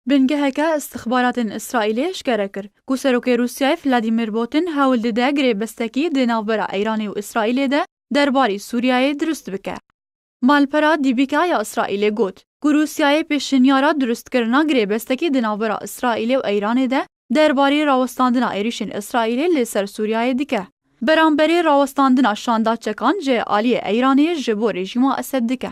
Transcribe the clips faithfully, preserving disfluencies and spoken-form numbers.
Bingeheke istixbaratên Îsraîlê eşkere kir ku Serokê Rûsyayê Vladimir Putin hewl dide girêbestekî di navbera Îranê û Îsraîlê de derbarî Sûriyeyê dirust bike. Malpera Dîbîka ya Îsraîlê got ku Rûsyayê pêşinyara dirustkirina girêbestekî di navbera Îsraîlê û Îranê de derbarî rawestandina êrîşên Îsraîlê li ser Sûriyeyê dike. Beramberî rawestandina şanda çekan ji aliyê Îranê ji bo rejîma Esed dike.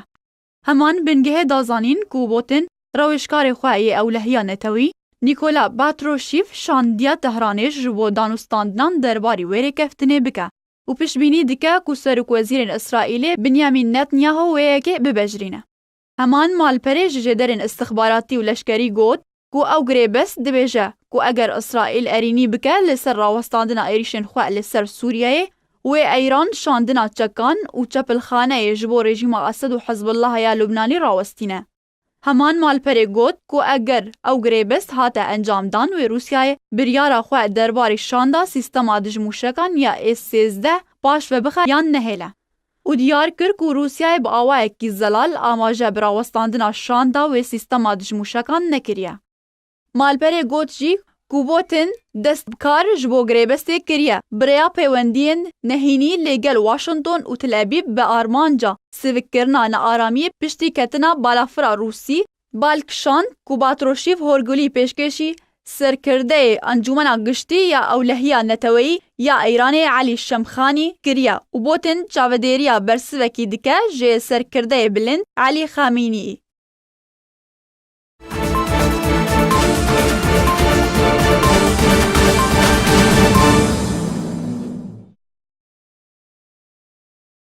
Heman Bingehê da zanîn ku Putin rewişkarê xwe yê ewlehiya netewî, Nîkola Patrûşîv şandiya Tehranê ji bo danûstandinan derbarî wê rêkeftinê bike û piştbînî dike ku serokwezîrên Îsraîlê Binyamîn Netanyahu wê yekê bibejrîne. Heman malperê ji jêderên istixbaratî û leşkerî got ku ew girêbest dibêje ku eger Îsraîl erînî bike li ser rawestandina êrîşên xwe li ser Sûriyeyê, wê Îran şandina çekan û çepilxaneyê ji bo rejîma Esed û Hizbullaha ya Lubnanî rawestîne. Heman malperê got ku eger ew girêbest hate encamdan, wê Rûsyayê biryara xwe derbarî şanda sîstema dijmûşekan ya S sêzdeh paş ve bixe yan nehêle. Û diyar kir ku Rûsyayê bi awayekî zelal amaje bi rawestandina şanda wê sîstema dijmûşekan nekiriye. Malperê got jî ku Putin dest bi kar ji bo girêbestê kiriye. Bi rêya peywendiyên nehênî li gel Washington û Tel Aviv bi armanca sivikkirina nearamiyê piştî ketina balafira Rûsî bal kişand ku Patrûşîv horgulî pêşkêşî serkirdeyê Encûmena Giştî ya Ewlehiya Neteweyî ya Îranê Elî Şemxanî kiriye û Putin çavedêriya bersivekî dike ji serkirdeyê bilind Elî Xamînî.